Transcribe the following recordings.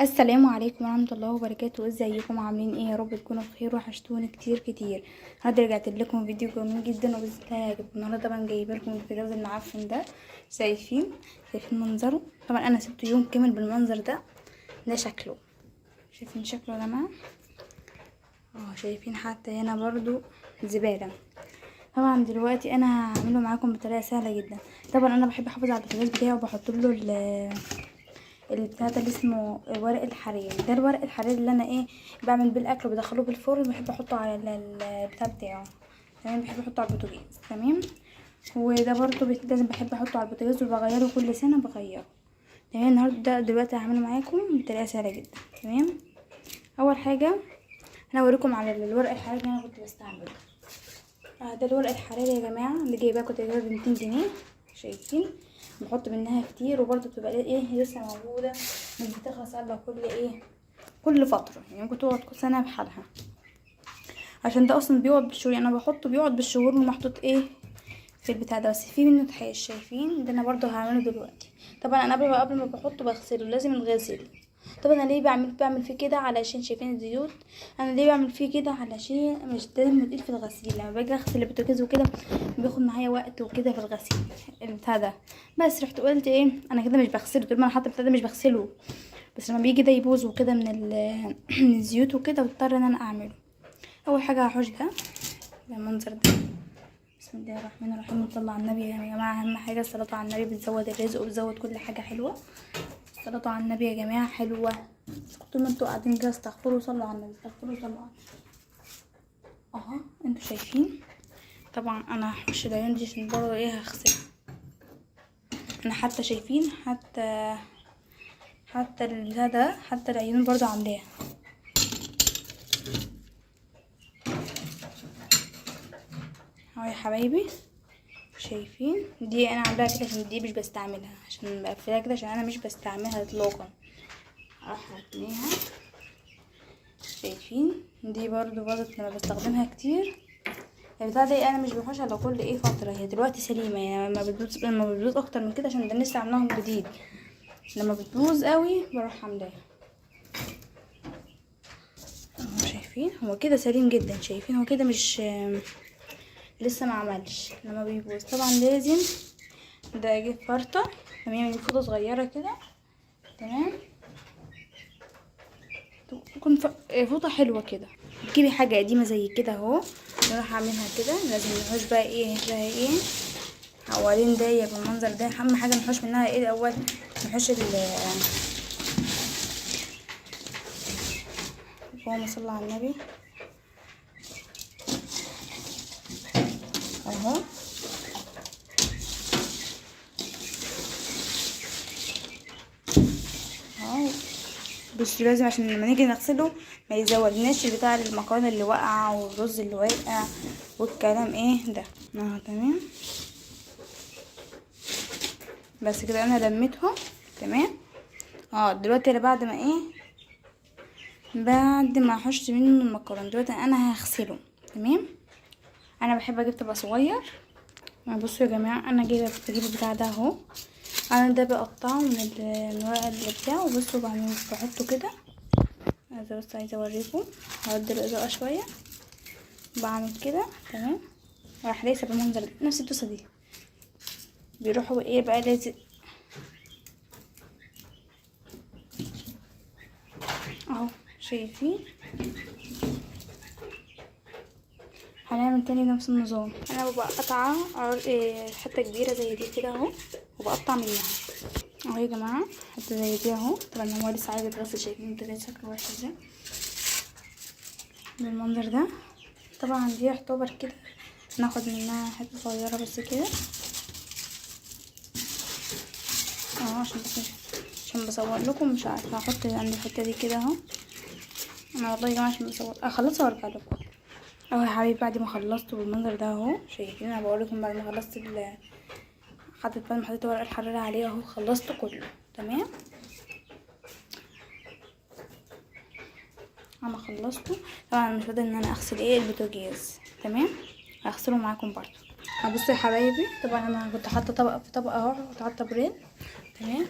السلام عليكم ورحمة الله وبركاته. ازيكم عاملين ايه؟ يا رب تكونوا بخير. وحشتوني كتير كتير. النهارده رجعت لكم فيديو جميل جدا وباذن الله هيعجبكم. النهارده طبعا جايبه لكم البوتاجاز المعفن ده. شايفين منظره؟ طبعا انا سبته يوم كامل بالمنظر ده. ده شكله، شايفين شكله يا جماعة؟ شايفين حتى هنا برضو زبالة. طبعا دلوقتي انا هعمله معاكم بطريقة سهلة جدا. طبعا انا بحب احافظ على البوتاجاز بتاعي وبحط له البتاع ده اللي اسمه ورق الحرير. ده الورق الحرير اللي انا بعمل بيه الاكل وبدخله بالفرن، بحب احطه على البتاع بتاعه، تمام. بحب احطه على البوتاجاز، تمام. وده برضو لازم بحب احطه على البوتاجاز وبغيره كل سنة بغيره، تمام. النهارده دلوقتي هعمله معاكم بطريقة سهلة جدا، تمام. اول حاجة انا اوريكم على الورق الحراري اللي انا كنت بستعمله. ده الورق الحراري يا جماعة، اللي جايباه كنت جايباه ب 200 جنيه. شايفين بحط منها كتير، وبرده بتبقى لسه موجودة، مش بتخلص الا كل فترة، يعني ممكن تقعد سنة بحالها، عشان ده اصلا بيقعد بالشهور. يعني انا بحطه بيقعد بالشهور ومحطوط في البتاع ده. بس في منه تحيش، شايفين ده انا برده هعمله دلوقتي. طبعا انا قبل ما بحطه بغسله، لازم يتغسل. طبعا انا ليه بعمل فيه كده؟ علشان شايفين الزيوت. انا ليه بعمل فيه كده؟ علشان مش دايما تقيل في الغسيل. لما باجي اغسل البوتاجاز وكده بياخد معايا وقت وكده في الغسيل البتاع ده. بس رحت قلت انا كده مش بغسله طول ما انا حاطه البتاع ده، مش بغسله. بس لما بيجي ده يبوظ وكده من الزيوت وكده، بضطر ان انا اعمله. اول حاجة هحوش ده بالمنظر ده. بسم الله الرحمن الرحيم، وصلى على النبي يا جماعة. اهم حاجة الصلاة على النبي، بتزود الرزق وبتزود كل حاجة حلوة. الصلاة على النبي يا جماعة حلوة. طول ما انتوا قاعدين كده استغفروا وصلوا على النبي، استغفروا وصلوا على النبي. انتوا شايفين. طبعا انا هحوش العيون دي عشان برضه هغسلها. انا حتى شايفين حتى البتاع ده، حتى العيون برضه عاملاها. اهو يا حبايبي، شايفين دي انا عاملاها كده عشان دي مش بستعملها، عشان بقفلها كده عشان انا مش بستعملها اطلاقا. اروح هتنيها. شايفين دي برضو باظت لما بستخدمها كتير. البتاع دي انا مش بحوشها الا كل فترة. هي دلوقتي سليمة، يعني لما بتبوظ اكتر من كده، عشان ده لسه عاملاهم جديد. لما بتبوظ قوي بروح عاملاها. اهو شايفين هو كده سليم جدا. شايفين هو كده مش لسه ما عملش. لما بيبوظ طبعا لازم ده اجيب فرطه، تمام. اجيب فوطه صغيرة كده، تمام، تكون فوطه حلوة كده. تجيبي حاجة قديمة زي كده اهو، نروح اعملها كده. لازم نحوش بقى حوالين داير بالمنظر ده. اهم حاجة نحوش منها الاول، نحوش اللهم صل على النبي اهو. اهو بس لازم عشان لما نيجي نغسله ما يزودناش بتاع المكرونه اللي واقعه والرز اللي واقع والكلام ده اهو، تمام. بس كده انا لميتهم، تمام. دلوقتي انا بعد ما حشت منه المكرونه دلوقتي انا هغسله، تمام. انا بحب اجيب طبق صغير. بصوا يا جماعة، انا جايبه بجيب البتاع ده اهو. انا ده بقطعه من الورق اللي بتاعه. بصوا بعمله بحطه كده. عايزه بس عايزه اوريكم، هودي الاضاءة شوية. بعمل كده، تمام. راح ليس بالمنظر ده، نفس الدوسه دي بيروحوا بقى لازق اهو. شايفين؟ هنعمل تاني نفس النظام. انا ببقى قطعه حتة كبيرة زي دي كده اهو، وبقطع منها اهو يا جماعة، حتة زي دي اهو. طبعا هو لسه عايز يتغسل. شايفين طلع شكله وحش ازاي بالمنظر ده. طبعا دي يعتبر كده ناخد منها حتة صغيرة بس كده اهو، عشان بس عشان بصور لكم مش عارفه احط عند الحتة دي كده اهو. انا والله يا جماعة عشان بصور اخلصها وارجع لكم اهو يا حبايبي. بعد ما خلصت بالمنظر ده اهو، شايفين انا بقول لكم بعد ما خلصت حطيت بعد ما حطيت ورق الحرارة عليه اهو، خلصت كله، تمام. انا خلصته. طبعا مش فاضل ان انا اغسل البوتاجاز، تمام. هغسله معاكم برضو. بصوا يا حبايبي، طبعا انا كنت حاطه طبقه في طبقه اهو، كنت حاطه بريد، تمام.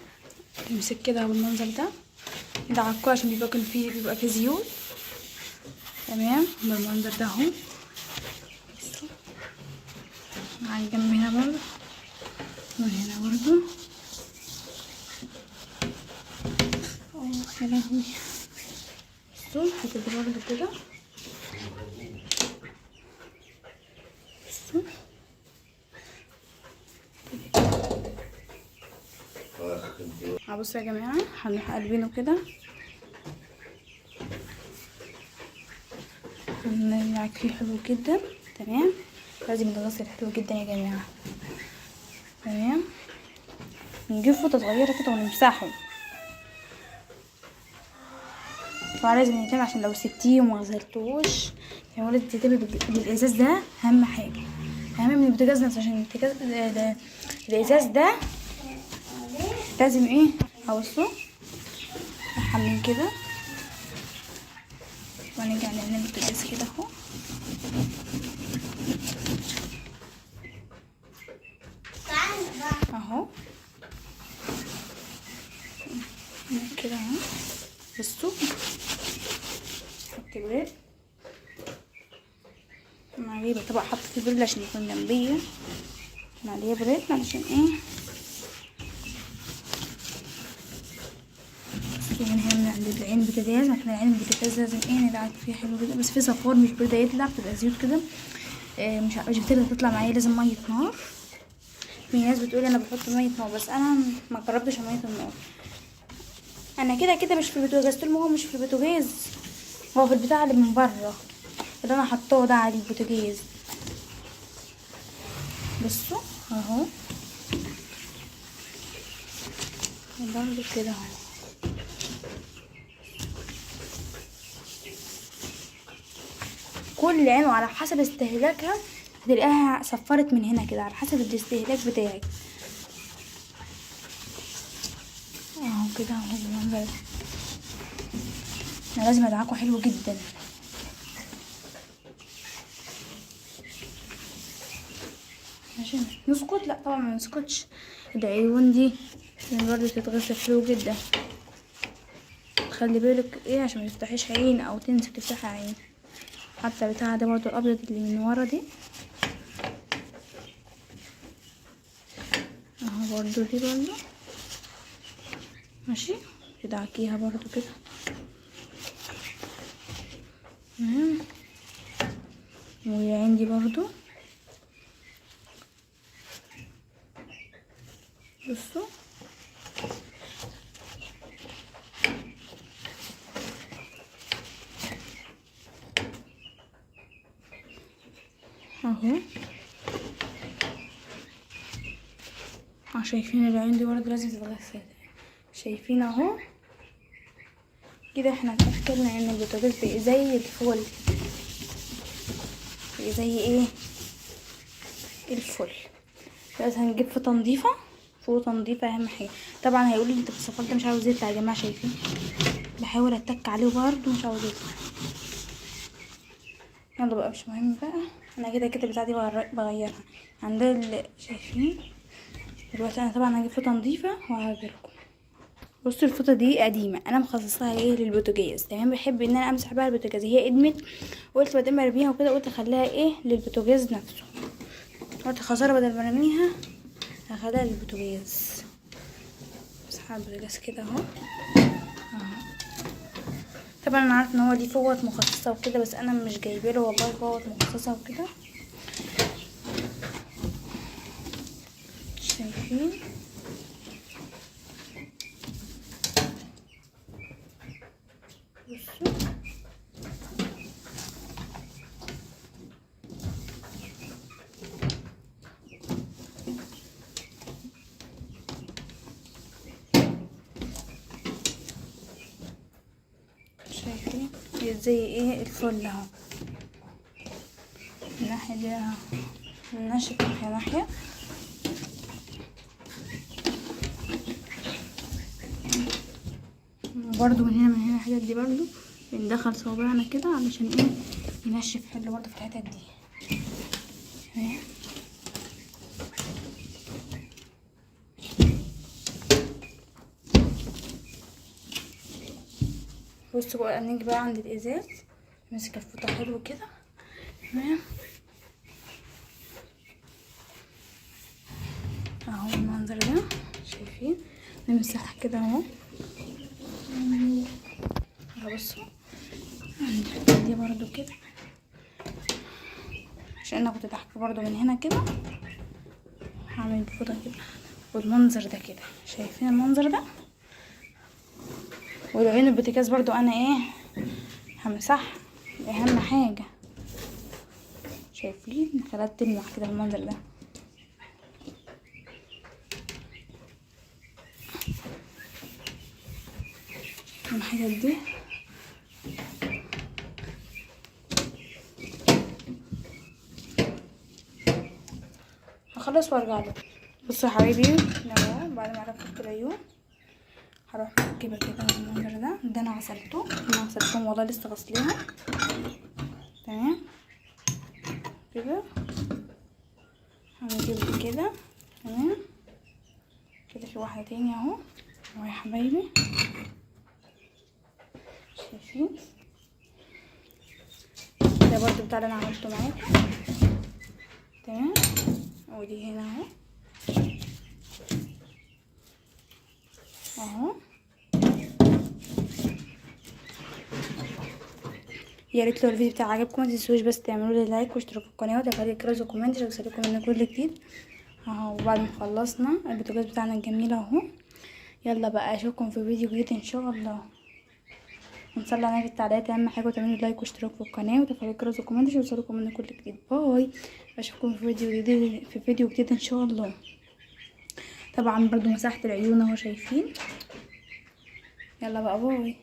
نمسك كده بالمنظر ده. يدعكوه عشان بيبقى فيه، بيبقى فيه زيوت. تمام بالمنظر ده اهو. بصوا على الجنب هنا برضو وهنا برضو. اه يا لهوي. بصوا الحتة دي برضو كده. بصوا بصوا يا جماعة، هنروح قلبينه كده، هنلعب فيه حلو جدا. تمام لازم يتغسل حلو جدا يا جماعة. تمام نجيب فوطه صغيرة كده ونمسحه. طبعا لازم يتم عشان لو سبتيه وما غسلتوش يعني لازم تهتمي بالازاز ده، اهم حاجة، اهم من البوتاجاز نفسه، عشان البوتاجاز ده الازاز ده لازم ايه. ابصوا نحمل كده ونرجع نعمل البوتاجاز كده اهو. اهو كده اهو. بصوا حط بريد، انا جايبه طبق حط فيه بريد عشان يكون جنبيه، عليه بريد علشان ايه. من هنا من عند العين البوتاجاز، احنا العين البوتاجاز لازم ايه ندعك فيها حلو جدا، بس في صفار مش برده يطلع، بتبقى زيوت كده، مش بتقدر تطلع معايا، لازم مية نار. في ناس بتقول انا بحط مية نار، بس انا ما جربتش مية النار. انا كده كده مش في البوتاجاز، طول ما هو مش في البوتاجاز، هو في البتاع اللي من بره اللي انا حطاه ده على البوتاجاز. بصوا اهو برضه كده اهو. كل عين وعلى حسب استهلاكها هتلاقيها صفرت من هنا كده، على حسب الاستهلاك بتاعك اهو كده اهو بالمنظر ده. انا لازم ادعكه حلو جدا. ماشي نسكت؟ لا طبعا ما نسكتش. العيون دي برضه تتغسل حلو جدا. خلي بالك ايه عشان ما تفتحيش عين او تنسي تفتحي عين. حتى بتاع ده برضه الابيض اللي من ورا دي اهو برضه، دي برضه ماشي تدعكيها برضه كده. تمام والعين دي برضه بصوا اهو. شايفين العين دي برضه لازم تتغسل، شايفين اهو كده. احنا اتاكدنا ان البوتاجاز بقى زي الفل، بقى زي ايه الفل. دلوقتي هنجيب فوطه نضيفه، فوطه نضيفه اهم حاجة. طبعا هيقولوا لي انت الصفار ده مش عاوز يطلع يا جماعة، شايفين بحاول اتك عليه برضه مش عاوز يطلع. يلا بقى مش مهم بقى، انا كده كده بتاعتي بغيرها عندها اللي شايفين. دلوقتي انا طبعا هجيب فوطه نضيفه وهجيلكم. بصوا الفوطه دي قديمة، انا مخصصاها ايه للبوتاجاز. تمام بحب ان انا امسح بيها البوتاجاز، هي قدمت قلت بدل ما ارميها وكده، قلت اخليها ايه للبوتاجاز نفسه. قلت خسارة بدل ما ارميها اخليها للبوتاجاز. امسح البوتاجاز كده اهو. طبعا انا عارفه ان هو ليه فوط مخصصة وكده، بس انا مش جايبه له والله فوط مخصصة وكده. شايفين بصوا شايفين زي ايه الفل اهو. الناحية دي اهو ناشف ناحية ناحية. برضو من هنا من هنا الحتت دي برضو بندخل صوابعنا كده علشان ايه ينشف حلو برضو في الحتت دي. تمام بصوا بقى نيجي بقى عند الازاز، نمسك الفوطه حلو كده، تمام. اهو المنظر ده شايفين، نمسحها كده اهو. بصوا عند الحتة دي برضو كده، عشان انا كنت ضحكه برضو من هنا كده، هعمل الفوطه كده والمنظر ده كده، شايفين المنظر ده. والعين البوتاجاز برضو انا ايه همسحها، اهم حاجة. شايفين خلاها تلمع كده المنظر ده. الحاجات دي هخلص وارجع لكم. بصوا يا حبايبي اهو بعد ما ركبت العيون هروح مركبة كده المنظر ده. ده انا غسلته، انا غسلتهم والله لسه غسليها، تمام كده. هنجيب كده، تمام كده. في واحدة تاني اهو، اهو يا حبايبي شايفين ده برضو بتاع اللي انا عملته معاكم، تمام. ودي هنا اهو اهو. يا ريت لو الفيديو بتاعي عجبكم ما تنسوش بس تعملوا لي like واشتركوا في القناة وتفعيل الجرس و comment عشان يوصلكم مني كل جديد. اهو وبعد ما خلصنا البوتاجاز بتاعنا الجميل اهو. يلا بقى اشوفكم في فيديو جديد ان شاء الله. ونصلي على النبي في التعليقات اهم حاجة، وتعملوا like واشتراك في القناة وتفعيل الجرس و comment عشان يوصلكم مني كل جديد. bye، اشوفكم في فيديو جديد، في فيديو جديد ان شاء الله. طبعا برضو مسحت العيون اهو شايفين. يلا بقى bye.